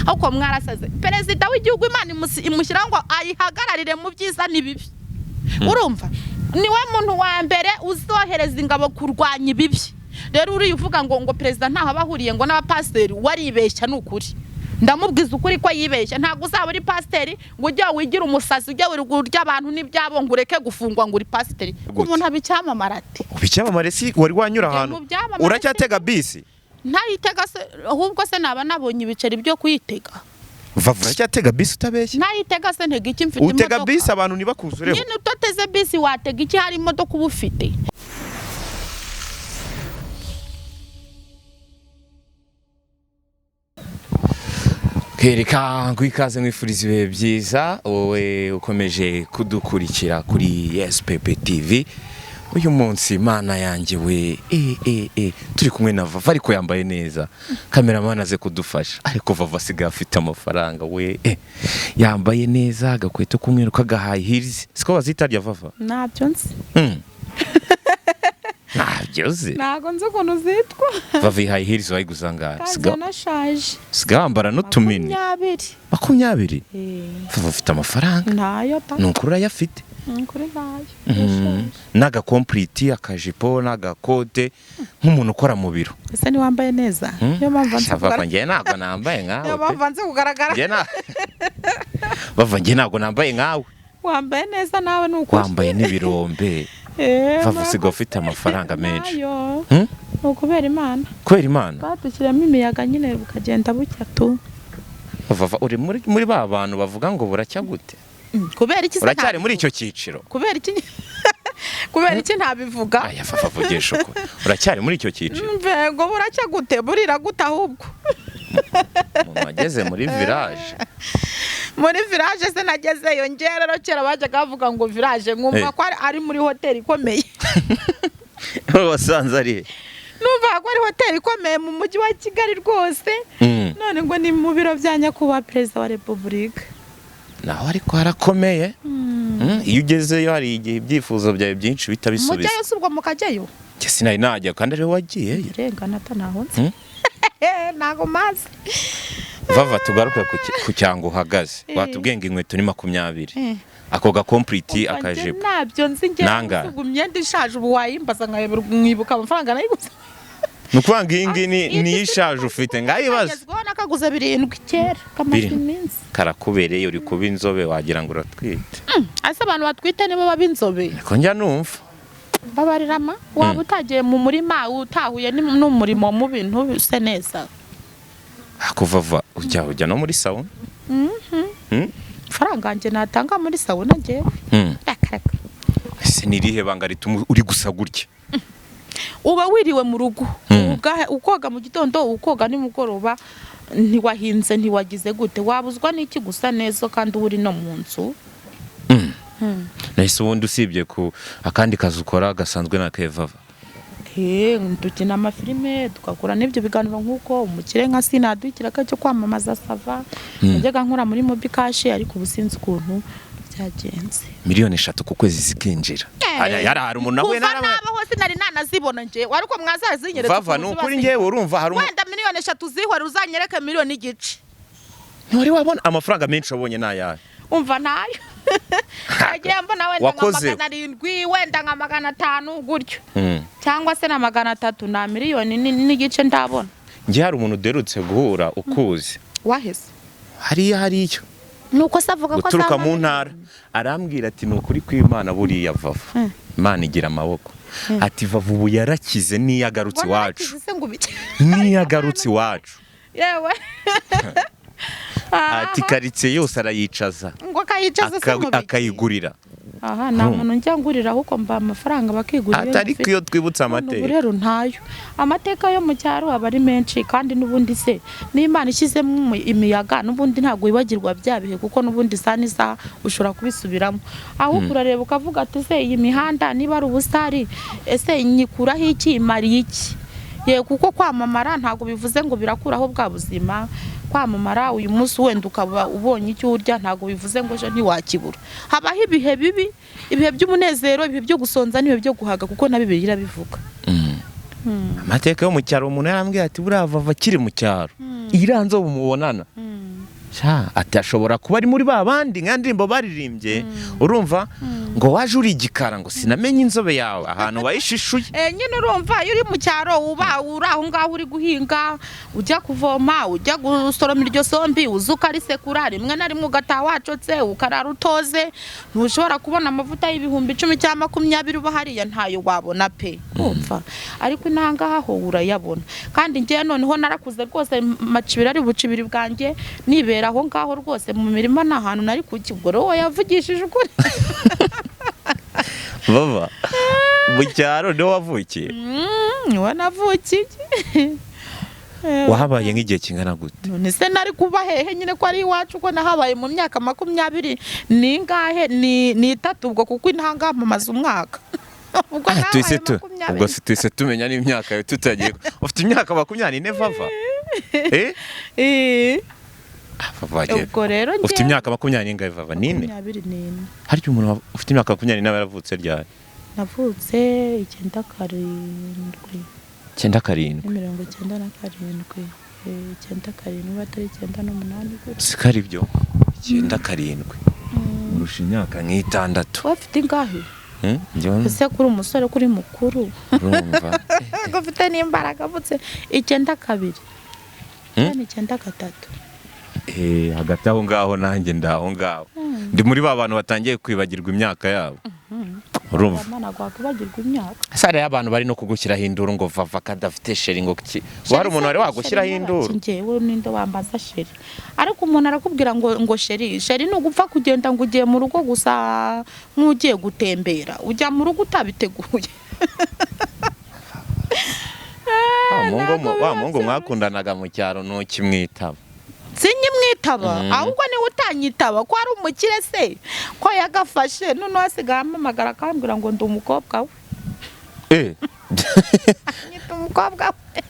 Ahubwo mwarasaze. Perezida w'igihugu Imana imushyiraho ngo ayihagararire mu byiza n'ibibi. Urumva, niwe muntu wa mbere uzohereza ingabo kurwanya ibibi. Rero uriya uvuga ngo perezida ntaho aba ahuriye ngo n'abapasiteri, waribeshya. Ni ukuri, ndamubwiza ukuri ko yibeshya. Ntabwo uzaba uri pasiteri ngo ujye wigira umusazi, ujye urya abantu n'ibyabo, ngo ureke gufungwa ngo uri pasiteri. Gute? Umuntu aba icyamamare ate? Ubu icyamamare si wari wanyura Njye ahantu mu byamamare? Uracyatega bisi? Ntayitega se? Ahubwo se naba nabonye ibiceri byo kuyitega? Vava, uracyatega bisi utabeshya? Ntayitega se ntega iki? Mfite Utega imodoka. bisi abantu ntibakuzureho. Nyine udateze bisi watega iki? Hari imodoka uba ufite. Kereka ngo ikaze, nkwifuriza ibihe byiza wowe ukomeje kudukurikira kuri SPP TV. Uyu munsi, Mana yanjye we, e, e, e, turi kumwe na Vava, ariko yambaye neza. Cameraman aze kudufasha. Ariko Vava asigaye afite amafaranga we, e, yambaye neza, agakweto k'umweru k'aga high heels, siko bazita rya Vava? Ntabyo nzi. Ntabyo uzi? Ntabwo nzi ukuntu zitwa. Vava, iyi high heels wayiguze angahe? Nashaje. Siga wambara n'utumini. 20. 20? Vava, ufite amafaranga. Ntayo ta. Ni ukuri urayafite. Kuri ntayo. N'agakompliti, akajipo n'agakote, nk'umuntu ukora mu biro. Ese ntiwambaye neza? Niyo mpamvu nzi Vava, kugaragara. njye ntabwo nambaye nkawe Niyo pe. mpamvu nzi kugaragara. Vava, njye ntabwo nambaye nkawe. Wambaye neza nawe, ni ukuri. Wambaye n'ibirombe. Vava, usigaye ufite amafaranga menshi. Ntayo. Hmm? Ni ukubera Imana. Kubera Imana. Badushyiramo imiyaga nyine, bukagenda bucya tu. Vava, uri muri ba bantu bavuga ngo buracya gute? Kubera iki se? Uracyari muri Ntabivuga? icyo cyiciro? Kubera iki? Kubera iki ntabivuga? Aya Vava, vugisha ukuri, uracyari muri icyo cyiciro? Mve ngo buracya gute? Burira gute ahubwo? Umuntu wageze muri village. Muri village se nagezeyo? Njye rero kera bajyaga bavuga ngo village, nkumva ko ari muri hoteli ikomeye. Wasanze ari he? Numva ko ari hoteli ikomeye mu mujyi wa Kigali rwose. None ngo ni mu biro bya nyakubahwa perezida wa repubulika. Naho ariko harakomeye. Iyo ugezeyo hari igihe ibyifuzo byawe byinshi bihita bisubiza. Mujyayo se ubwo? Mukajyayo? Njye sinari najya, kandi ariwe wagiyeyo. Rengana ata, ntaho nzi. Ntago mazi. Vava, tugaruke ku cyango uhagaze. Watubwiye ngo inkweto ni 20, ako gakompliti, Umva, njye akajipo. Ntabyo nzi njye. Nangahe? Ubwo imyenda ishaje ubu wayimbaza nkayoberwa, nkibuka amafaranga nayiguze? Ni ukuvuga ngo iyi ngiyi niyo ishaje ufite, ngayibaze. Kagezweho nakaguze 7 kera, kamaze Birindwi. iminsi. Karakubereye, uri kuba inzobe, wagira ngo uratwite. Ese abantu batwite nibo baba inzobe? Niko njya numva. Babarirama waba utagiye mu murima, utahuye n'umurimo mubi, ntuse neza. Ako Vava, ujya no muri sauna? Amafaranga yanjye natanga muri sauna njyewe? Reka reka. Ese ni irihe banga rituma uri gusa gutya? Uba wiriwe mu rugo, ukoga mu gitondo, ukoga nimugoroba, ntiwahinze, ntiwagize gute, wabuzwa n'iki gusa neza kandi uba uri no mu nzu? Nahise ubundi, usibye ku akandi kazi ukora gasanzwe na kevava? Dukina amafilime, tugakora n'ibyo biganiro, nk'uko umukire nka sinaduha ikiraka cyo kwamamaza sava. Najyaga nkora muri MobiCash, ariko ubu sinzi ukuntu byagenze. Miliyoni 3 ku kwezi zikinjira. Hari umuntu nahuye Kuva nabaho sinari nanazibona njyewe, ariko mwazazinyeretse Vava, ukuntu ni ziba ukuri zingana. njyewe urumva hari Wenda miliyoni 3 zihora, uzanyereke miliyoni n'igice. Ntiwari wabona amafaranga menshi wabonye ni ayahe? Umva, ntayo nagiye mbona. Wenda nka Wakoze. 700, wenda nka 500 gutyo, cyangwa se na 300. Nta miliyoni n'igice ndabona. Njye hari umuntu uderutse guhura ukuzi. Waheze? Hariya hariya. Nuko se avuga ko Guturuka azaba mu ntara, arambwira ati: "Ni ukuri kw'Imana, buriya Vava, Imana igira amaboko." Ati: "Vava ubu yarakize, niyo agarutse Mbona iwacu." yarakize se ngo ubike? Niyo agarutse iwacu, Yewe! ati karitsiye yose arayicaza. Ngo akayicaza se mu biki? Akayigurira. Aha nta muntu njya ngurira, ahubwo mba amafaranga bakigurira iyo Atari mfite. iyo twibutse None ubu amateka. rero ntayo. Amateka yo mu cyaro aba ari menshi, kandi n'ubundi se n'Imana ishyizemo imiyaga, n'ubundi ntabwo wibagirwa bya bihe, kuko n'ubundi isaha n'isaha ushobora kubisubiramo. Ahubwo urareba ukavuga ati: "Se iyi mihanda niba ari ubusitari, ese nyikuraho iki? Imariye iki?" Ye, kuko kwamamara ntabwo bivuze ngo birakuraho bwa buzima. Kwamamara uyu munsi wenda ukaba ubonye icyo urya, ntabwo bivuze ngo ejo ntiwakibura. Habaho ibihe bibi, ibihe by'umunezero, ibihe byo gusonza n'ibihe byo guhaga, kuko na Bibiliya irabivuga. Amateka yo mu cyaro, umuntu yarambwiye ati: "Buriya Vava akiri mu cyaro, iriya nzobe mubonana." Sha, ati ashobora kuba ari muri ba bandi nka ndirimbo baririmbye, urumva ngo waje uri igikara ngo sinamenye inzobe yawe ahantu wayishishuye. Nyine urumva iyo uri mu cyaro uba uri aho ngaho uri guhinga, ujya kuvoma, ujya gusoroma iryo sombi, uza ukarisekura, rimwe na rimwe ugataha wacotse, ukarara utoze. Ntushobora kubona amavuta y'10,000 cyangwa 20 uba hariya, ntayo wabona pe, urumva. Ariko intangaha ho urayabona. Kandi njyewe noneho narakuze rwose, macibiri ari bucibiri bwanjye, nibera aho ngaho rwose mu mirima, nta hantu nari kujya. Ubwo rero yavugishije ukuri. Baba mu cyaro niho wavukiye? Niwe navukiye. Wahabaye nk'igihe kingana gute? None se nari kuba hehe nyine ko ari iwacu? Ko nahabaye mu myaka 20 ningahe, ni 3 ubwo, kuko intanga mpamaze umwaka. Ubwo Ah, tuhise nahabaye tu 20. Ubwo si tuhise tumenya n'imyaka yawe tutagiye. Ufite imyaka 24, Vava? Eh? Eh, Ah, Vava agiye. Ubwo rero Ufite njyewe imyaka makumyabiri n'ingahe, Vava? Nine? 24. Harya umuntu ufite imyaka 24 yaravutse ryari? Navutse 97. 97? 97, 97, atari 98 gutya. Siko ari byo, 97, urusha imyaka nk'itandatu. Wowe ufite ingahe? Hmm? Njyewe Ese kuri umusore, kuri mukuru, urumva ko ufite n'imbaraga, avutse 92? Hmm? Cyane 93. Eh, hagati aho ngaho nanjye ndaho ngaho, ndi muri ba bantu batangiye kwibagirwa imyaka yabo, urumva. Mana, wakwibagirwa imyaka? Sare y'abantu bari no kugushyiraho induru ngo Vava kadafite chéri, ngo ki wari umuntu wari wagushyiraho induru? Njyewe ninde wambaza chéri? Ariko umuntu arakubwira ngo chéri, chéri ni ugupfa kugenda ngo ugiye mu rugo gusa nk'ugiye gutembera, ujya mu rugo utabiteguye. Wa muhungu Ntabwo wa muhungu biba. mwakundanaga mu cyaro ntukimwitaba? Sinyimwitaba, ahubwo niwe utanyitaba. Ko ari umukire se, ko yagafashe, noneho asigaye ampamagara akambwira ngo ndi umukobwa we. Eh, Nyita umukobwa we.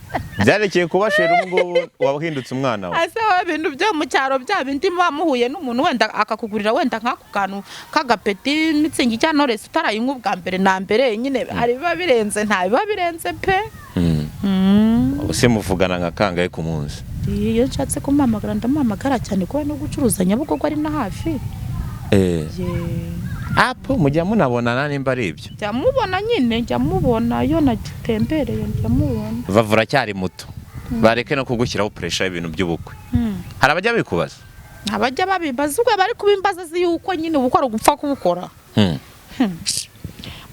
Byarekeye kuba chéri, ubu ngubu wahindutse umwana we. Ese wowe, ibintu byo mu cyaro bya bindi muba muhuye n'umuntu wenda akakugurira wenda nk'ako kantu k'agapeti Mützig cyangwa Knowless utarayinywa ubwa mbere na mbere nyine, hari biba birenze, nta biba birenze pe. Ubu se muvugana nka kangahe ku munsi? Iyo nshatse kumuhamagara ndamuhamagara, cyane kuba no gucuruza Nyabugogo ari na hafi. Eh, Ye. apo mujya munabonana nimba ari ibyo? Njya mubona nyine, njya mubona iyo nagitembereye, njya mubona. Vava, uracyari muto, bareke no kugushyiraho pressure y'ibintu by'ubukwe. Hari abajya bikubaza? Abajya babimbaza ubwo bari kubimbaza si yuko nyine ubukwe ari ugupfa kubukora.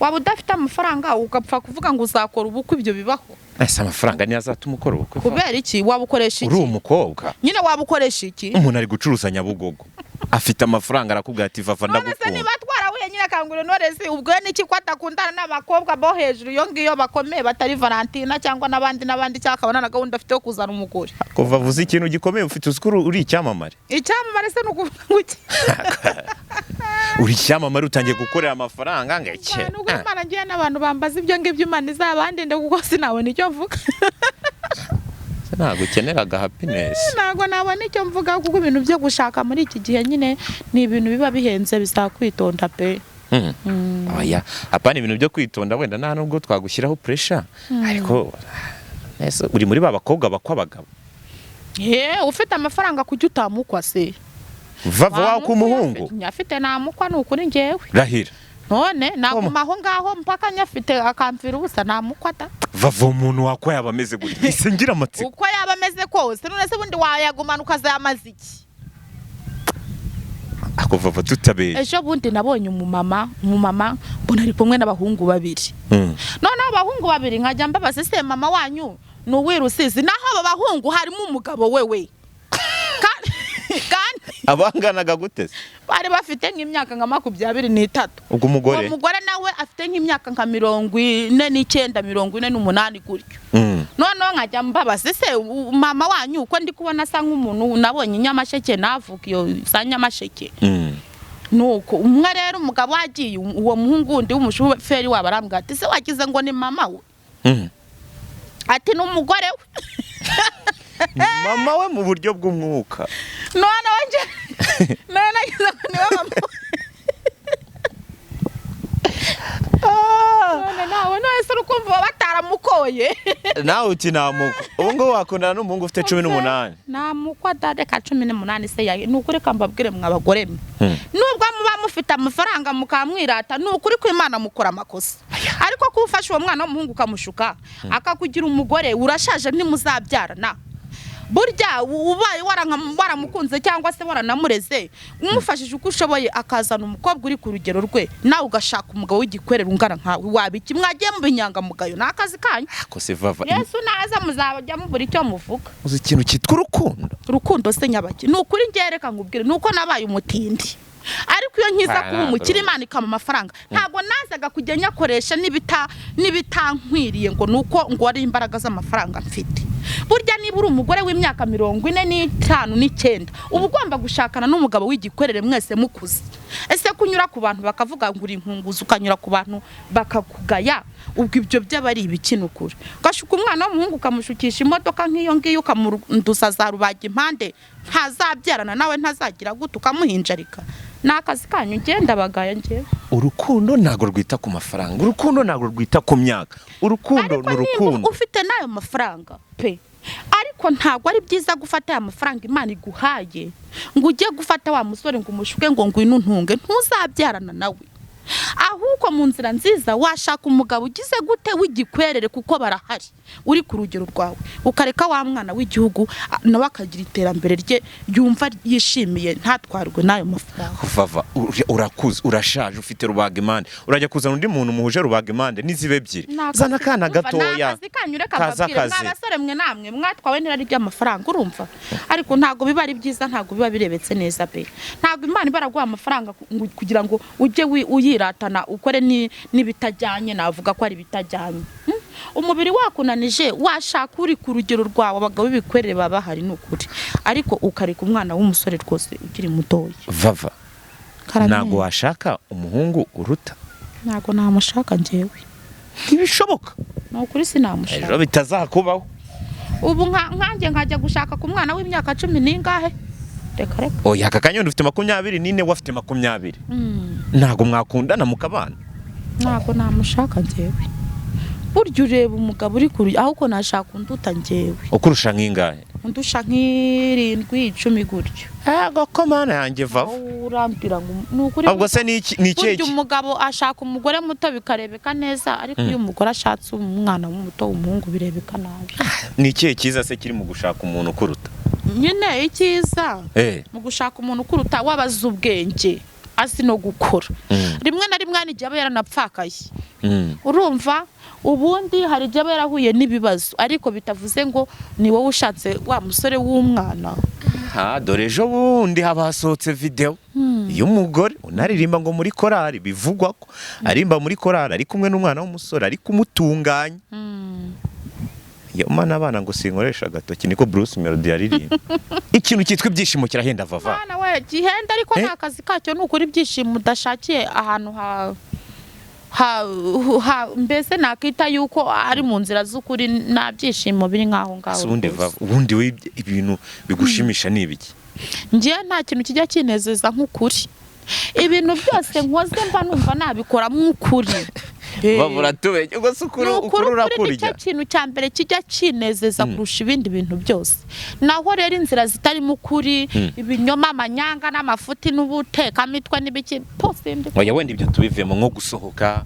Waba udafite amafaranga ugapfa kuvuga ngo uzakora ubukwe, ibyo bibaho? Ese amafaranga niyo azatuma ukora ubukwe, Vava? Kubera iki? Wabukoresha Uri iki? umukobwa. Nyine wabukoresha iki? Umuntu ari gucuruza Nyabugogo, afite amafaranga, arakubwira ati: "Vava, None se ndagukunda." niba twarahuye nyine akangurira Knowless, ubwo niki ko adakundana n'abakobwa bo hejuru iyo ngiyo bakomeye, batari Valentina cyangwa n'abandi n'abandi, cyangwa akabona na gahunda afite yo kuzana umugore? Kuva avuze ikintu gikomeye, ufite uzi ko uri icyamamare? Icyamamare se ni ukuvuga ngo iki? Uri icyamamare, utangiye gukorera amafaranga ngo iki? Nubwo Imana ngiye n'abantu bambaza ibyo ngibyo, Imana izabandinde kuko sinabona icyo mvuga. Ntabwo ukeneraga happiness? Ntabwo nabona icyo mvuga, kuko ibintu byo gushaka muri iki gihe nyine ni ibintu biba bihenze, bisaba kwitonda pe. Oya, apana ibintu byo kwitonda, wenda nta nubwo twagushyiraho pressure, ariko ese uri muri ba bakobwa bakwa abagabo? Ye, ufite amafaranga kujya utamukwa se? Vava, waka umuhungu? Nyafite namukwa, ni ukuri ngewe. Rahira. None naguma aho ngaho mpaka nyafite akamvira ubusa, namukwa da. Vava, umuntu wakwa yaba ameze gutya? Ese ngira amatsiko. Uko yaba ameze kose, none se bundi wayagumana ukazayamaza iki? Ako Vava, tutabeye. Ejo bundi nabonye umumama mbona ari kumwe n'abahungu babiri. Noneho abahungu babiri nkajya mbabaza: "Ese mama wanyu ni uw'i Rusizi?" Naho abo bahungu harimo umugabo wewe kandi Abanganaga gute se? Bari bafite nk'imyaka nka 23. Ubwo umugore? Uwo mugore nawe afite nk'imyaka nka 49, 48 gutyo. Noneho nkajya mbabaza: "Ese mama wanyu uko ndi kubona asa nk'umuntu nabonye i Nyamasheke, navuka iyo za Nyamasheke?" Nuko umwe rero, umugabo wagiye, uwo muhungu wundi w'umushoferi wabo arambwira ati: "Se wagize ngo ni mama we?" Ati: "Ni umugore we." Mama we mu buryo bw'umwuka. Noneho nje none nagize ngo niwe mama we. None nawe none se urukumva bataramukoye? Nawe uti namuko ubu ngubu wakundana n'umuhungu ufite 18? Namukwa dade ka 18 se yawe. Ni ukuri kambabwire mwa bagore mwe, nubwo muba mufite amafaranga mukamwirata, ni ukuri ko Imana mukora amakosa. Ariko ko ufashe uwo mwana w'umuhungu ukamushuka akakugira umugore, urashaje, ntimuzabyarana. Burya ubaye waramukunze cyangwa se waranamureze, umufashije uko ushoboye, akazana umukobwa uri ku rugero rwe, nawe ugashaka umugabo w'igikwerere ungana nkawe, waba iki? Mwagiye mu binyangamugayo, ni akazi kanyu. Ako se Vava, Yesu naza muzajya mubura icyo muvuga. Uzi ikintu cyitwa urukundo? Urukundo se nyabaki? Ni ukuri ngewe reka nkubwire, ni uko nabaye umutindi, ariko iyo nkiza kuba umukire, Imana ikampa amafaranga, ntabwo nazaga kujya nyakoresha n'ibitankwiriye ngo ni uko ngo ari imbaraga z'amafaranga mfite. Burya niba uri umugore w'imyaka 45 9, uba ugomba gushakana n'umugabo w'igikwerere, mwese mukuze. Ese kunyura ku bantu bakavuga ngo uri inkunguzi, ukanyura ku bantu bakakugaya, ubwo ibyo byaba ari ibiki? Ni ukuri, ugashuka umwana w'umuhungu, ukamushukisha imodoka nk'iyo ngiyo, ukamunduza za rubaga impande, ntazabyarana nawe, ntazagira gute, ukamuhinjarika, ni akazi kanyu. Ngenda bagaya ngewe. Urukundo ntabwo rwita ku mafaranga, urukundo ntabwo rwita ku myaka, urukundo Ariko ni niba urukundo. ufite n'ayo mafaranga pe, ariko ntabwo ari byiza gufata aya mafaranga Imana iguhaye ngo ujye gufata wa musore ngo umushuke ngo ngwino untunge, ntuzabyarana nawe. Ahubwo mu nzira nziza washaka umugabo ugize gute, w'igikwerere, kuko barahari, uri ku rugero rwawe, ukareka wa mwana w'igihugu nawe akagira iterambere rye yumva yishimiye, ntatwarwe n'ayo mafaranga. Vava, urakuze, urashaje, ufite rubaga impande, urajya kuzana undi muntu muhuje rubaga impande n'izibe ebyiri? Zana akana Umva, ni gatoya akazi kanyu, reka kaza mbabwire akazi. Mwa basore mwe, namwe mwatwawe n'irari ry'amafaranga, urumva? Ariko ntabwo biba ari byiza, ntabwo biba birebetse neza pe. Ntabwo Imana ibaraguha amafaranga kugira ngo ujye uyiratana, ukore n'ibitajyanye, navuga ko ari ibitajyanye. Umubiri wakunanije, washaka uri ku rugero rwawe, abagabo b'ibikwerere baba bahari, ni ukuri, ariko ukareka umwana w'umusore rwose ukiri mutoya. Vava, Karame. ntabwo washaka umuhungu uruta? Ntabwo namushaka njyewe. Ntibishoboka. Ni ukuri sinamushaka. Ejo bitazakubaho. Ubu nkanjye nkajya gushaka ku mwana w'imyaka cumi n'ingahe? Reka reka. Oya, aka kanya ufite 24, we afite 20, ntabwo mwakundana mukabana? Ntabwo namushaka njyewe. Burya ureba umugabo uri kure, ahubwo nashaka unduta njyewe. Ukurusha nk'ingahe? Undusha nk'irindwi, 10 gutyo. Ego ko Mana yanjye, Vava! Wowe urambwira ngo ni ukuri. Ubwo se ni iki, ni ikihe? Burya umugabo ashaka umugore muto bikarebeka neza, ariko iyo umugore ashatse umwana muto w'umuhungu birebeka nabi. Ni ikihe cyiza se kiri mu gushaka umuntu ukuruta? Nyine icyiza mu gushaka umuntu ukuruta, wabaza ubwenge, azi no gukora, rimwe na rimwe hari igihe aba yaranapfakaye. Urumva, ubundi hari igihe aba yarahuye n'ibibazo, ariko bitavuze ngo ni wowe ushatse wa musore w'umwana. Ha, dore ejo bundi haba hasohotse videwo y'umugore unaririmba ngo muri korari, bivugwa ko arimba muri korari ari kumwe n'umwana w'umusore, ari kumutunganya. Yoma n'abana ngo sinkoresha agatoki, niko Bruce Melody yaririmba. Ikintu cyitwa ibyishimo kirahenda, Vava. Mwana we, gihenda, ariko Eh? nta kazi kacyo, ni ukuri. Ibyishimo udashakiye ahantu ha mbese nakita yuko ari mu nzira z'ukuri, nta byishimo biri nk'aho ngaho Ese ubundi rwose. Vava, ubundi we ibintu bigushimisha ni ibiki? Njyewe nta kintu kijya kinezeza nk'ukuri. Ibintu byose nkoze mba numva nabikora nk'ukuri. Vava, uratubeshya. Ubwo se ukuri Ni ukuri ukuri, ukuri urakurya? nicyo kintu cya mbere kijya kinezeza kurusha ibindi bintu byose. Naho rero inzira zitarimo ukuri, ibinyoma, amanyanga n'amafuti n'ubutekamitwe n'ibiki pose. Oya, wenda ibyo tubivemo, nko gusohoka,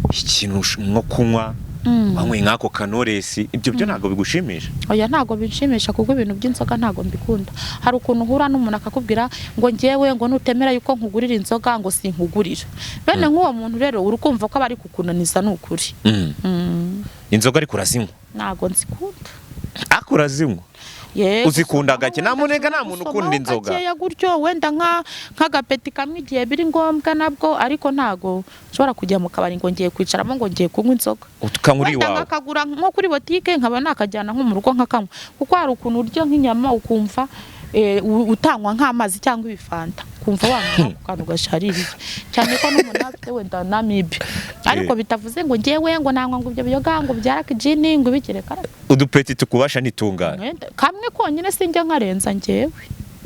ikintu nko kunywa, wanyweye nk'ako kanoresi, ibyo byo ntabwo bigushimisha? Oya, ntabwo binshimisha, kuko ibintu by'inzoga ntabwo mbikunda. Hari ukuntu uhura n'umuntu akakubwira ngo ngewe ngo nutemera yuko nkugurira inzoga ngo sinkugurira. Bene nk'uwo muntu rero uri kumva ko aba ari kukunaniza, ni ukuri. Inzoga ariko urazinywa? Ntabwo nzikunda. Ariko urazinywa? Yego. Uzikunda Gusomaho gake. Nta wenda munega, nta muntu gusomaho ukunda inzoga. gakeya gutyo, wenda nk'agapeti kamwe igihe biri ngombwa nabwo, ariko ntago nshobora kujya mu kabari ngo ngiye kwicaramo ngo ngiye kunywa inzoga. Ukanywa uri Wenda iwawe? nkakagura nko kuri botike, nkaba nakajyana nko mu rugo nkakanywa, kuko hari ukuntu urya nk'inyama ukumva utanywa nk'amazi cyangwa ibifanta, ukumva wanywa ako kantu gashaririye cyane, ko n'umuntu aba afite wenda n'amibe, ariko bitavuze ngo ngewe ngo nanywa ngo ibyo biyoga ngo byara kijini ngo ibikire kara. Udupeti tukubasha ntitungane? Wenda kamwe konyine, sinjya nkarenza njyewe.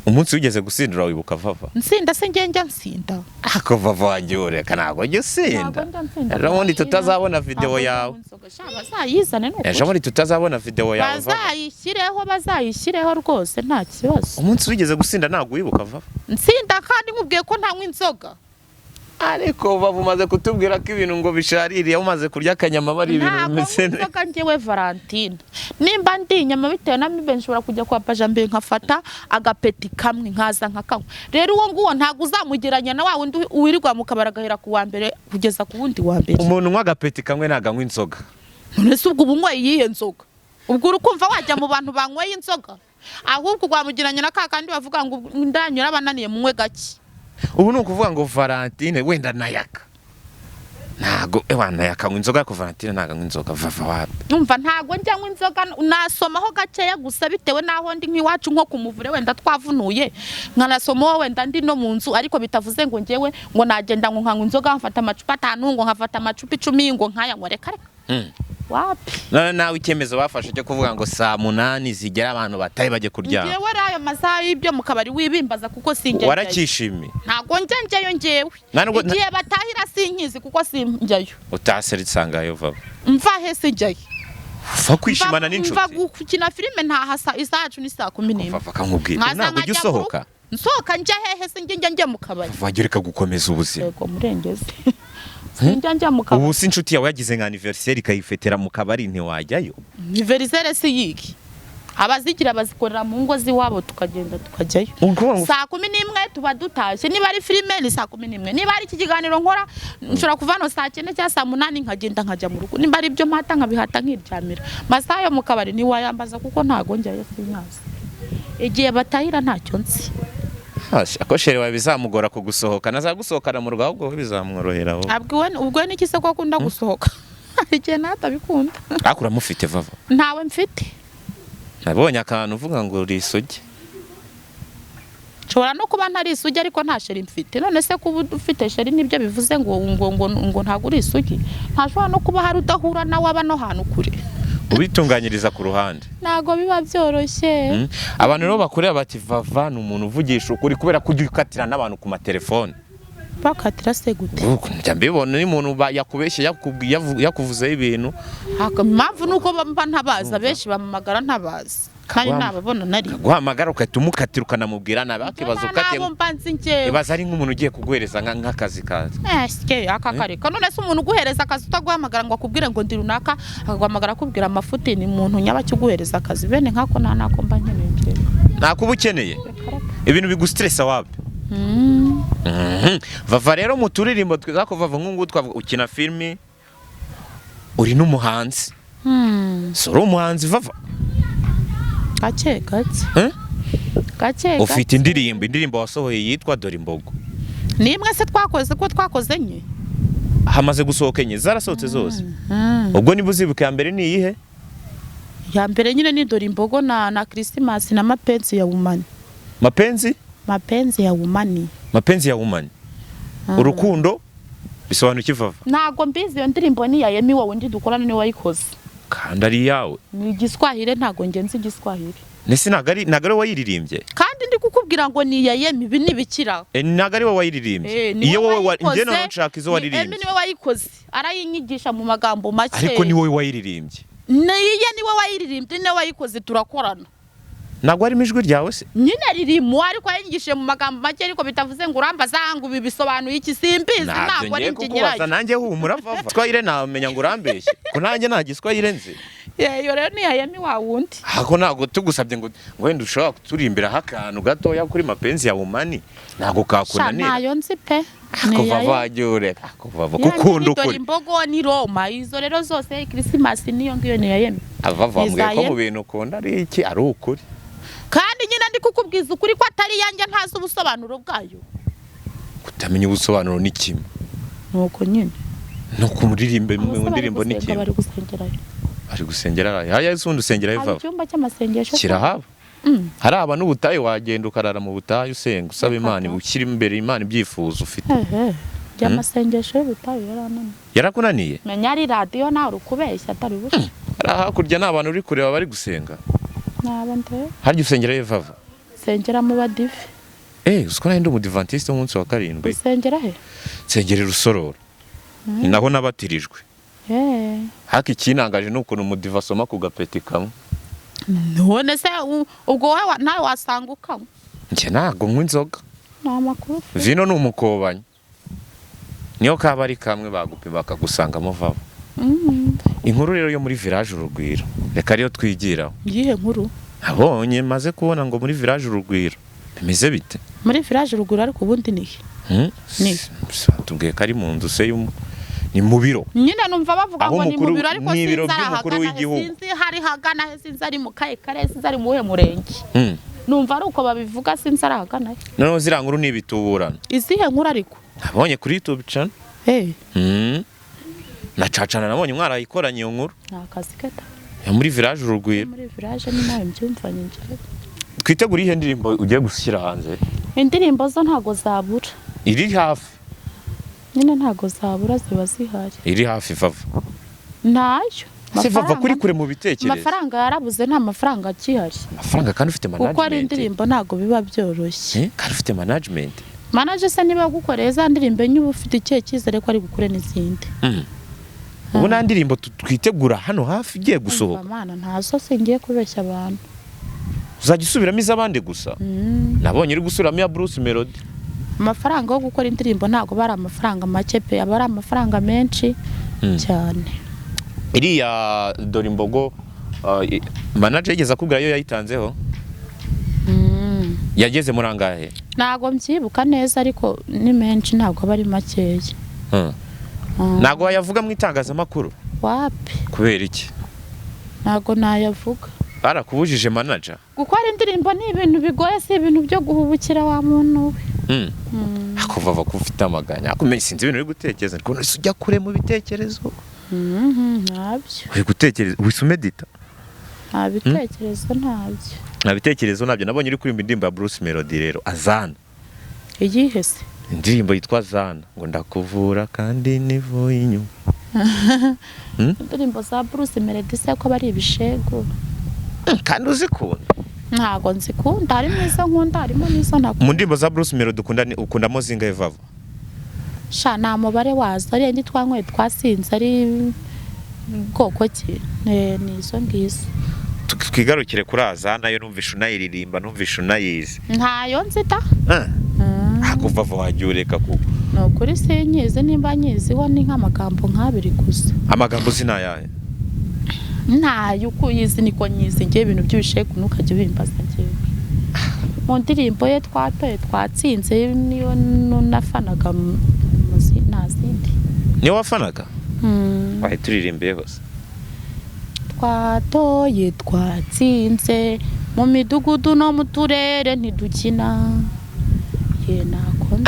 Umunsi wigeze gusindura wibuka, Vava? Nsinda se? Njye njya nsinda? Ako Vava wanjye, ureka, ntabwo ujya usinda. Ntabwo njya nsinda. Ejo bundi tutazabona video Ntabwo njya yawe. mu nzoga. Sha, bazayizane ni ukuri. Ejo bundi tutazabona video yawe, Vava. Bazayishyireho, bazayishyireho rwose, nta kibazo. Umunsi wigeze gusinda ntabwo wibuka, Vava? Nsinda kandi nkubwiye ko ntanywa inzoga. Ariko Vava, umaze kutubwira ko ibintu ngo bishaririye, umaze kurya akanyama bari ibintu Ntabwo bimeze nywa neza. inzoga njyewe, Valentine. Nimba ndi inyama bitewe na mibe, nshobora kujya kwa Pajambere nkafata agapeti kamwe nkaza nkakanywa. Rero uwo nguwo ntabwo uzamugeranya na wa wundi wirirwa mu kabari agahera ku wa mbere kugeza ku wundi wa mbere. Umuntu unywa agapeti kamwe ntabwo anywa inzoga. None se ubwo uba unyweye iyihe nzoga? Ubwo uri kumva wajya mu bantu banyweye inzoga? Ahubwo rwamugeranya na ka kandi bavuga ngo ndanyura abananiye, munywe gake. Ubu ni ukuvuga ngo Valentine wenda nayaka ntago, ewa, nayaka anywa inzoga, ariko Valentine ntabwo anywa inzoga. Vava, wapi. Numva ntago njya nywa inzoga, nasomaho gakeya gusa bitewe n'aho ndi, nk'iwacu nko ku muvure wenda twavunuye nkanasomaho, wenda ndi no mu nzu, ariko bitavuze ngo njyewe ngo nagenda ngo nkanywa inzoga nkafata amacupa 5, ngo nkafata amacupa 10, ngo nkayanywa, reka reka. Wapi. None nawe icyemezo bafashe cyo kuvuga ngo saa 8 zigera abantu batari bajye kuryama? Njyewe rero ayo masaha y'ibyo mu kabari wibimbaza kuko sinjya njyayo. Waracyishimiye? Ntago njya njyayo njyewe. Nta nubwo- Igihe batahira sinkizi kuko sinjyayo. Utase risangayo, Vava? Mva he? Sinjyayo. Uva kwishimana Mva n'inshuti? gukina filime ntaha isaha yacu ni saa 11. Vava, kankubwira, Nkaza ntabwo ujya nkajya mu usohoka? rugo. Nsohoka njya hehe se? Njya mu kabari? Wajya ureka gukomeza ubuzima. Yego murengezi, sinjya njya mu kabari. Ubu se inshuti yawe yagize nka anniversaire ikayifetera mu kabari, ntiwajyayo? Anniversaire si yiki, abazigira bazikorera mu ngo z'iwabo, tukagenda tukajyayo. Ukuvuga ngo Saa 11 tuba dutashye. Niba ari filime ni saa 11, niba ari iki kiganiro nkora nshobora kuva hano saa 9 cyangwa saa 8 nkagenda nkajya mu rugo, nimba ari ibyo mpata nkabihata nkiryamira. Masaha yo mu kabari ntiwayambaza kuko ntago njyayo, sinkazi igihe batahira, ntacyo nzi. Ako chéri wawe bizamugora kugusohokana, azagusohokana mu rugo, ahubwo wowe bizamworohera wowe. Abwiwe ubwo n'iki se ko akunda gusohoka? Hari igihe nawe atabikunda. Ariko uramufite, Vava? Ntawe mfite. Nabonye akantu uvuga ngo uri isugi. Nshobora no kuba ntari isugi ariko nta chéri mfite. None se kuba ufite chéri nibyo bivuze ngo ntabwo uri isugi? Ntashobora no kuba hari udahura nawe aba no hantu kure. Ubitunganyiriza ku ruhande. Ntabwo biba byoroshye. Abantu rero bakureba bati Vava ni umuntu uvugisha ukuri, kubera ko ujya ukatira n'abantu ku matelefone. Bakatira se gute? Njya mbibona iyo umuntu yakubeshye, yakuvuzeho ibintu. Impamvu ni uko mba ntabaza, benshi bamamagara ntabazi kandi ntababona nari guhamagara ugahita umukatira ukanamubwira nabi, akibaza ukatiye. Nabo mba nzi njyewe. Ibaza ari nk'umuntu ugiye kuguhereza nk'akazi kaza. Esike aka kareka. None se umuntu uguhereza akazi utaguhamagara ngo akubwire ngo ndi runaka, akaguhamagara akubwira amafuti, ni umuntu nyabaki uguhereza akazi? Bene nkako nta nako mba nkeneye njyewe. Ntakuba ukeneye. Reka reka. Ibintu bigustressa wapi. Vava rero mu turirimbo twiza ko Vava nk'ubu twavuga ukina filimi, uri n'umuhanzi. Si uri umuhanzi, Vava? Gake gake. Eh? Gake gake. Ufite indirimbo wasohoye yitwa Dore Imbogo. Ni imwe se twakoze ko twakoze enye? Hamaze gusohoka enye, zarasohotse zose. Ubwo niba uzibuka, iya mbere ni iyihe? Ya mbere nyine ni Dore Imbogo na Christmas na Mapenzi ya Wumani. Mapenzi? Mapenzi ya Wumani. Mapenzi ya Wumani, urukundo bisobanura iki, Vava? Ntago mbizi, iyo ndirimbo ni iya Yemi wowe undi dukorana niwe wayikoze. Kandi ari iyawe. Ni igiswahili, ntago ngenzi igiswahili. Ndetse ntabwo ari wowe wayiririmbye? Kandi ndi kukubwira ngo ni iya Yemi, ibi ni ibikira. Eh, ntabwo ari wowe wayiririmbye? Eh, ni Iyo wowe wowe wayikoze, njye noneho nshaka izo ni Emi waririmbye. niwe wayikoze, arayinyigisha mu magambo make. Ariko ni wowe wayiririmbye? Niye, niwe wayiririmbye, niwe wayikoze, turakorana. Ntabwo harimo ijwi ryawe se? Nyine ririmo, ariko yayigishije mu magambo make, ariko bitavuze ngo urambaza ngo ibi bisobanuye iki, simbizi. Ntabyo Ntabwo ari ngiye njye kukubaza. nyirayo. Nanjye humura, Vava, Giswahili namenya ngo urambeshye ko nanjye nta Giswahili nzi. Iyo rero ni iya Yemi wa wundi. Ako ntabwo tugusabye ngo wenda ushobora kuturimbiraho akantu gatoya kuri Mapenzi ya Wumani, ntabwo Sha, kakunanira? ntayo nzi pe. Ni Kuva iya Yemi. vajya ureka kuva Ya, gukunda ni Dore ukuri. Imbogo ni Roma, izo rero zose, Christmas niyo ngiyo ni iya Yemi. Ava Ni wambwiye ko iza mu bintu ukunda ari iki? Ari ukuri. Kandi nyine ndi kukubwiza ukuri ko atari iyanjye, ntazi ubusobanuro bwayo. Kutamenya ubusobanuro ni kimwe. Nuko nyine. No kumuririmba mu Abase bari ndirimbo ni gusenga, kimwe. bari gusengerayo. Bari gusengera haya se? Ubundi usengerayo, Hari Vava? icyumba cy'amasengesho se? Kirahaba. Hari aba n'ubutayu, wagenda ukarara mu butayu usenga, usaba Imana, ushyira imbere Imana ibyifuzo ufite. Ehe, by'amasengesho y'ubutayu yarananiye. Yarakunaniye? Menya ari radiyo nawe uri kubeshya atari bushya. Hari hakurya nta bantu uri kureba bari gusenga? Naba ndeba. Harya usengerayo, Vava? Nsengera mu Badive. Uziko nari ndi Umudivantiste w'umunsi wa karindwi. Usengera he? Nsengera i Rusororo, ni naho nabatirijwe. Haka ikinangaje ni ukuntu Umudiva asoma ku gapeti kamwe. None se ubwo wowe nawe wasanga ukanywa? Njye ntabwo nywa inzoga. Ni amakuru ufite. Vino ni umukobanyi, niyo kaba ari kamwe bagupima bakagusangamo vava. Inkuru rero yo muri Village Urugwiro, reka ariyo twigiraho. Iyihe nkuru? Abonye maze kubona ngo muri Village Urugwiro bimeze bite? Muri Village Urugwiro, ariko ubundi ni he? Hmm? Ni. Tubwiye ko ari mu nzu se ni mu biro. Nyine numva bavuga Aho ngo ni mu umukuru- biro, ariko ni ibiro sinzi ari by'umukuru ahagana he, w'igihugu. sinzi hari hagana he, sinzi ari mu kahe karere, sinzi ari mu wuhe murenge. Numva ari uko babivuga, sinzi ari ahagana he. Noneho ziriya nkuru ni ibituburano. Izihe nkuru ariko? Nabonye kuri YouTube channel. Na Cacana nabonye mwarayikoranye iyo nkuru. Ni akazi keta. Ya muri Village Urugwiro. Muri Village ni nawe mbyumvanye njyewe. Twitegure ihe ndirimbo ugiye gushyira hanze? Indirimbo zo ntago zabura. Iri hafi? Nyine ntago zabura, ziba zihari. Iri hafi, Vava? Ntayo. Se Vava, kuri Amafaranga- kure mu bitekerezo. Amafaranga yarabuze, nta mafaranga akihari. Amafaranga kandi ufite Gukora management. indirimbo ntago biba byoroshye. Kandi ufite management. Manager se niba agukoreye za ndirimbo enye, uba ufite ikihe cyizere ko ari bukure n'izindi? Ubu nta ndirimbo twitegura hano hafi igiye gusohoka? Umva mana, ntazo, singiye kubeshya abantu. Uzajya usubiramo iz'abandi gusa. Nabonye uri gusubiramo iya Bruce Melody. Amafaranga yo gukora indirimbo ntago aba ari amafaranga make pe, aba ari amafaranga menshi cyane. Iriya dore imbogo, manager yigeze akubwira yo yayitanzeho? Yageze muri angahe? Ntago mbyibuka neza, ariko ni menshi, ntabwo aba ari makeya. Ntabwo wayavuga mu itangazamakuru? Wapi. Kubera iki? Ntago nayavuga. Barakubujije manager? Gukora indirimbo ni ibintu bigoye, si ibintu byo guhubukira wa muntu we. Ako Vava ko ufite amaganya, ako sinzi ibintu uri gutekereza, ariko none se ujya kure mu bitekerezo? Ntabyo. Uri gutekereza wise umedita? Nta bitekerezo, ntabyo. Nta bitekerezo, ntabyo. Nabonye uri kuririmba indirimbo ya Bruce Melody rero, Azana. Iyihe se? Indirimbo yitwa Zana, ngo ndakuvura kandi nivuye inyuma. Indirimbo za Bruce Melody se ko bari ibishegu? Kandi uzikunda? Ntago nzikunda, harimo izo nkunda, harimo n'izo ntakunda. Mu ndirimbo za Bruce Melody ukunda ukundamo zingahe, Vava? Sha, nta mubare wazo, ari indi twanyweye twasinze, ari bwoko ki. Ni izo ngizo. Twigarukire kuri Azana yo, numvishe unayiririmba, numvishe unayizi. Ntayo nzita. Ako Vava, wajya ureka kuko. Ni ukuri sinyizi, nimba nyiziho ni nk'amagambo nk'abiri gusa. Amagambo uzi ni ayahe? Ntayo, uko uyizi niko nyizi ngewe. Ibintu by'ibishegu ntukajya ubimbaza ngewe. Mu ndirimbo ye twatoye twatsinze niyo nafanaga, nta zindi. Niyo wafanaga? Wahita uririmbiye hose. Twatoye twatsinze mu midugudu no mu turere, ntidukina ye nako.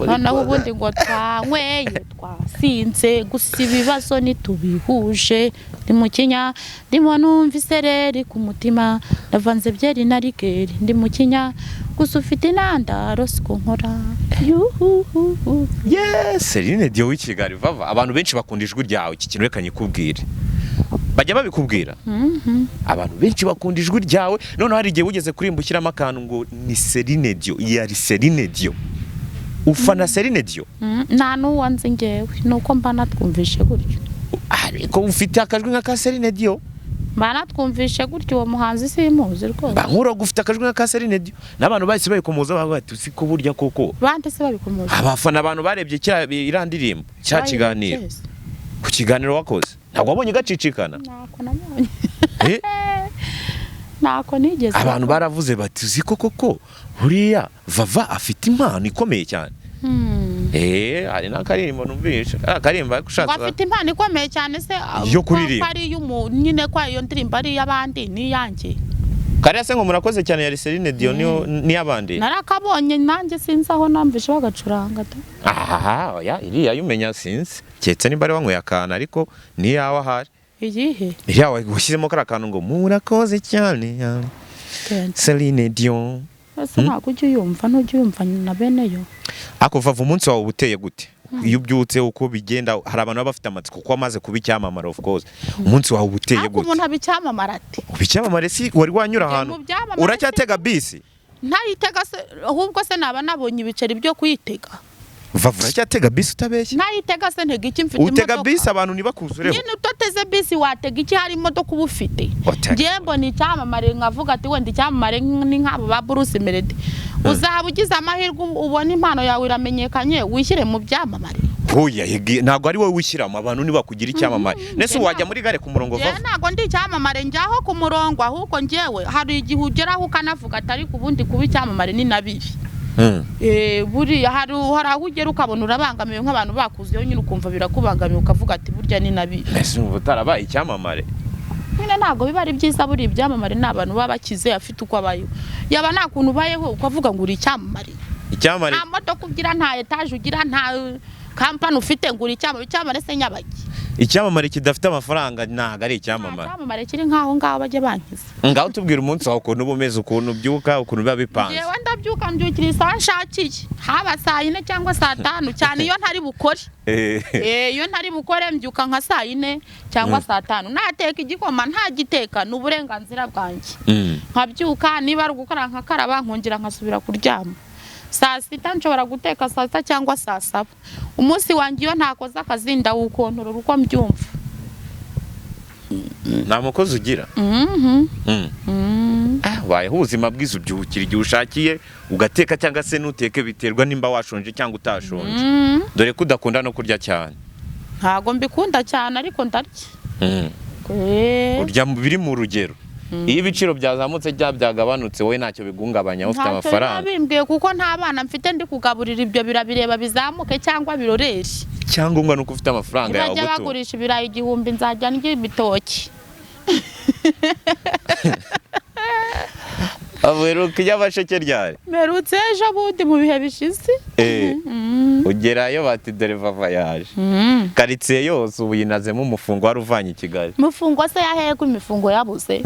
Noneho ubundi ngo twanyweye twasinze, gusa ibibazo ntitubihuje. Ndi mu kinya, ndimo numva isereri ku mutima, ndavanze byeri na liqueur. Ndi mu kinya, gusa ufite intandaro siko nkora yuhuhuhu. Yes, Celine Dion w'i Kigali. Vava, abantu benshi bakunda ijwi ryawe, iki kintu reka nyikubwire. Bajya babikubwira? Mhm. Abantu benshi bakunda ijwi ryawe. Noneho hari igihe wugeze kuririmba ushyiramo akantu ngo ni Celine Dion, yari Celine Dion. Ufana Celine Dion? Nta n'uwo nzi ngewe, ni uko mba natwumvishe gutyo. Ariko ufite akajwi nka ka Celine Dion. Mba natwumvishe gutyo, uwo muhanzi simuzi rwose. Bankura ufite akajwi nka ka Celine Dion, n'abantu bahise babikomoza bavuga bati uzi ko burya koko. Bande se babikomoza? Abafana, abantu barebye kiriya iriya ndirimbo, cya kiganiro. Bayibye se. Ku kiganiro wakoze, ntabwo wabonye gacicikana? Ntako nabonye. Eh? Ntako nigeze. Abantu baravuze bati uzi ko koko buriya Vava afite impano ikomeye cyane. Hari n'akaririmbo numvishe, kariya karirimbo ariko Ngo ushatse afite impano ikomeye cyane se? Yo kuririmba. Ko ari iy'umu nyine, ko iyo ndirimbo ari iy'abandi n'iyanjye. Kariya se ngo murakoze cyane ya Celine Dion niyo n'iy'abandi? Narakabonye nanjye, sinzi aho namvishe bagacuranga da. Aha oya, iriya yumenya sinzi, keretse nimba ari wanyweye akantu, ariko niyawe ahari. Iyihe? Iriya washyizemo kariya kantu ngo murakoze cyane ya Genda. Celine Dion. Ese ntabwo ujya uyumva? Ntujya uyumva na bene yo? Ako Vava, umunsi wawe uba uteye gute iyo ubyutse, uko bigenda? Hari abantu baba bafite amatsiko kuko wamaze kuba icyamamare, of course. Umunsi wawe uba uteye Ariko gute? umuntu aba icyamamare ate? Uba icyamamare, si wari wanyura Njye ahantu? mu byamamare. Uracyatega bisi? Ntayitega se, ahubwo se naba nabonye ibiceri byo kuyitega. Vava, uracyatega bisi utabeshya? Ntayitega se ntega iki? Mfite Utega imodoka. bisi abantu ntibakuzureho? Nyine utateze bisi watega iki? Hari imodoka uba ufite. Watega. Njyewe mbona icyamamare nkavuga ati wenda icyamamare ni nk'abo ba Bruce Melody. Uzaba ugize amahirwe ubona impano yawe iramenyekanye, wishyire mu byamamare. Hoya, ntabwo ari wowe wishyiramo, abantu ntibakugira icyamamare. Nese Njye wajya muri gare ku murongo, Njyewe Vava? ntabwo ndi icyamamare njyaho ku murongo, ahubwo njyewe hari igihe ugeraho ukanavuga ati ariko ubundi kuba icyamamare ni na bibi. Buriya hari aho ugera ukabona urabangamiwe, nk'abantu bakuzeho nyine, ukumva birakubangamiye, ukavuga ati burya ni na bibi. Ese umva utarabaye icyamamare? Nyine ntabwo biba ari byiza. Buriya ibyamamare ni abantu baba bakize, afite uko abayeho. Yaba nta kuntu ubayeho ukavuga ngo uri icyamamare. Icyamamare. Nta modoka ugira, nta etaje ugira, nta kampani ufite, ngo uri icyamamare. Icyamamare se nyabaki? Icyamamare kidafite amafaranga ntabwo ari Nta icyamamare. cyamamare kiri nk'aho ngaho, bajya bankiza. Ngaho tubwira umunsi wawe ukuntu uba umeze, ukuntu ubyuka, ukuntu biba bipanze. Njyewe ndabyuka, mbyukira isaha nshakiye, haba saa 4 cyangwa saa 5, cyane iyo ntari bukore. Iyo ntari bukore mbyuka nka saa 4 cyangwa saa 5. Nateka igikoma, ntagiteka, ni uburenganzira bwanjye. Nkabyuka, niba ari ugukora nkakaraba, nkongera nkasubira kuryama. Saa 6 nshobora guteka, saa 6 cyangwa saa 7. Umunsi wanjye iyo ntakoze akazi ndawukontorora uko mbyumva. Nta mukozi ugira? Mhm. Ah, ubayeho ubuzima bwiza, ubyukira igihe ushakiye, ugateka cyangwa se ntuteke, biterwa nimba washonje cyangwa utashonje, dore ko udakunda no kurya cyane. Ntago mbikunda cyane, ariko ndarya. Urya biri mu rugero. Iyo ibiciro byazamutse cyangwa byagabanutse, wowe ntacyo biguhungabanya, ufite Ntacyo biba amafaranga. bimbwiye, kuko nta bana mfite ndi kugaburira. Ibyo birabireba, bizamuke cyangwa birorere. Icyangombwa ni uko ufite amafaranga yawe Nibajya agutunga. bagurisha ibirayi 1000, nzajya ndya ibitoki. Avuyeruka iy'abasheke ryari? Mperutse ejo bundi mu bihe bishize. Ugerayo bati dore Vava yaje. Karitsiye yose ubu yinazemo umufungo wari uvanye i Kigali. Mufungo se yahegwa? Imifungo yabuze.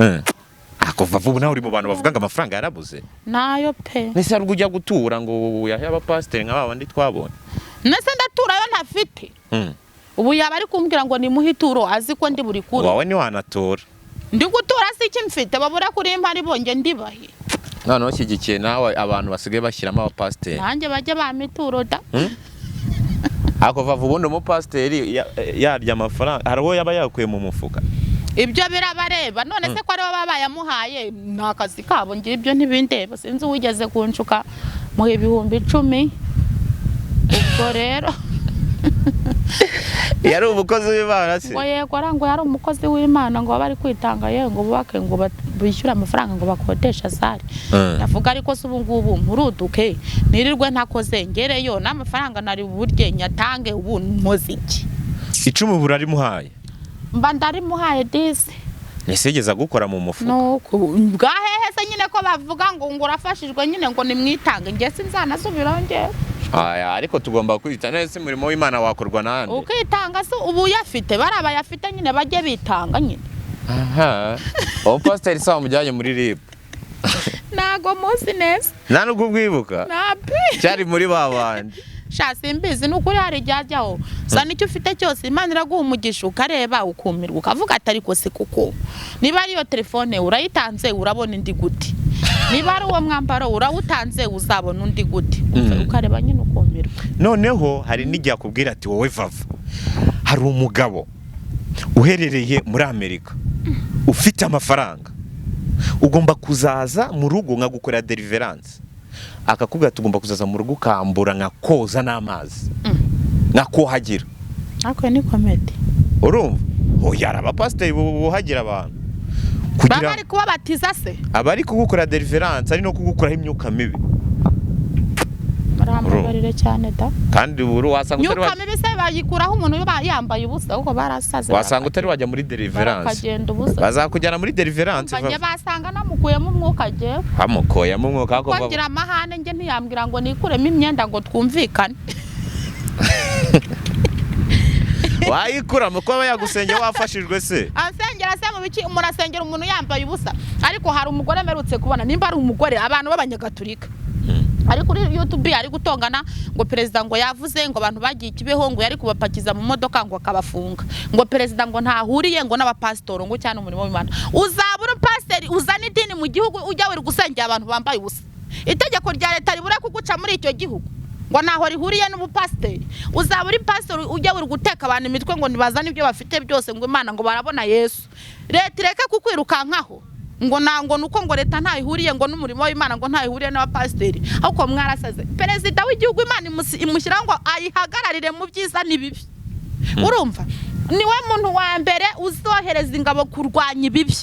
Ako Vava, ubu nawe uri mu bantu bavuga ngo amafaranga yarabuze? Nayo pe. Nese hari ubwo ujya gutura ngo uyahe abapasiteri nka ba bandi twabonye? Nese ndaturayo ntafite? Ubu yaba ari kumbwira ngo nimuhe ituro, azi ko ndi buri kure. Wawe ntiwanatora. Ndi gutura si iki mfite? Babura kuri impari bonge ndibahe? Noneho ushyigikiye nawe abantu basigaye bashyiramo abapasiteri? Nanjye bajye bampa ituro da. Ako Vava, ubundi umupasiteri Yarya amafaranga, hari uwo yaba yakuye mu mufuka? Ibyo birabareba. None se ko aribo baba bayamuhaye? Ni akazi kabo, ngira ibyo ntibindeba. Sinzi uwigeze kunshuka muha 10,000, ubwo rero. Yari umukozi w'Imana se? Ngo yego ara, ngo yari umukozi w'Imana, ngo baba bari kwitanga, yewe ngo bubake, ngo bishyure amafaranga, ngo bakodesha sare. Ndavuga ariko se ubu ngubu mpuruduke nirirwe ntakoze, ngereyo n'amafaranga nari burye nyatange, ubu nkoze iki? 10 burarimuhaye? Mba ndarimuhaye disi. Ese yigeze agukora mu mufuka? Nuko bwahehe se nyine, ko bavuga ngo urafashijwe nyine, ngo nimwitange, njye sinzanasubiraho njyewe. Aya, ariko tugomba kwita neza, umurimo w'Imana wakorwa n'ahandi. Ukitanga se ubu uyafite? Bari abayafite nyine bajye bitanga nyine. Aha, umupasiteri se wamujyanye muri RIB? Ntago muzi neza. Nta nubwo ubwibuka? Nabi. Cyari muri ba bandi. Sha simbizi, ni ukuri. Hari igihe ajyaho sa nicyo ufite cyose, Imana iraguha umugisha, ukareba ukumirwa, ukavuga ati ariko se kuko niba ari iyo telefone urayitanze urabona indi gute? Niba ari uwo mwambaro urawutanze uzabona undi gute? Ukareba nyine ukumirwa. Noneho hari n'igihe akubwira ati wowe Vava, hari umugabo uherereye muri Amerika ufite amafaranga, ugomba kuzaza mu rugo nkagukorera deliverance. Akakubwira ati ugomba kuzaza mu rugo ukambura, nkakoza n'amazi, nkakuhagira. Ariko ni comedy. Urumva, oya, hari abapasiteri buhagira abantu Baba kugira bari kubabatiza se? Abari kugukora deliverance, ari no kugukuraho imyuka mibi. Barambabarire cyane da. Kandi buri wasanga utari Myuka mibi se bayikuraho umuntu yambaye ubusa? Kuko barasaze. Wasanga utari wajya muri deliverance. Bakagenda ubusa. Bazakujyana muri deliverance. Njye basanga namukuyemo umwuka jyewe. Bamukoyemo umwuka ako. Ko ngira amahane, njye ntiyambwira ngo nikuremo imyenda ngo twumvikane. Wayikuramo ko aba yagusengeye wafashijwe se? Ansengera se mu biki? Umuntu asengera umuntu yambaye ubusa? Ariko hari umugore mperutse kubona, nimba ari umugore, abantu b'abanyagatulika, ari kuri YouTube ari gutongana ngo perezida ngo yavuze ngo abantu bagiye Kibeho, ngo yari kubapakiza mu modoka ngo akabafunga, ngo perezida ngo ntahuriye ngo n'abapasitoro ngo cyane umurimo w'Imana. Uzaba uri pasiteri uzana idini mu gihugu, ujya wiri gusengera abantu bambaye ubusa? Itegeko rya leta ribura kuguca muri icyo gihugu ngo ntaho rihuriye n'ubupasiteri. Uzaba uri pasiteri ujya uri guteka abantu imitwe ngo ntibazane ibyo bafite byose, ngo Imana, ngo barabona Yesu. Leta ireke kukwirukankaho ngo ntango nuko ngo leta ntaho ihuriye ngo n'umurimo w'Imana, ngo ntaho ihuriye n'abapasiteri. Ahubwo mwarasaze. Perezida w'igihugu Imana imushyiraho ngo ayihagararire mu byiza n'ibibi. Urumva, niwe muntu wa mbere uzohereza ingabo kurwanya ibibi.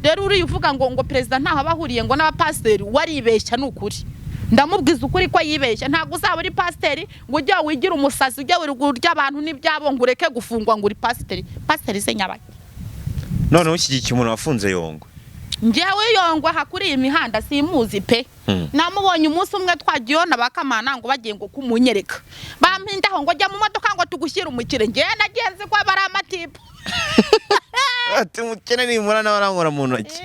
Rero uriya uvuga ngo perezida ntaho aba ahuriye ngo n'abapasiteri, waribeshya. Ni ukuri, ndamubwiza ukuri ko yibeshya. Ntabwo uzaba uri pasiteri ngo ujye wigire umusazi, ujye urya abantu n'ibyabo, ngo ureke gufungwa ngo uri pasiteri. Pasiteri se nyabaki? Noneho ushyigikiye umuntu wafunze Yongwe? Njyewe Yongwe aha kuri iyi mihanda simuzi pe. Namubonye umunsi umwe twagiyeho na bakamana ngo bagiye ngo kumunyereka, bampindaho ngo jya mu modoka ngo tugushyire umukire. Njyewe nagenzi ko aba ari amatipu. Ati umukene nimura nawe arankora mu ntoki.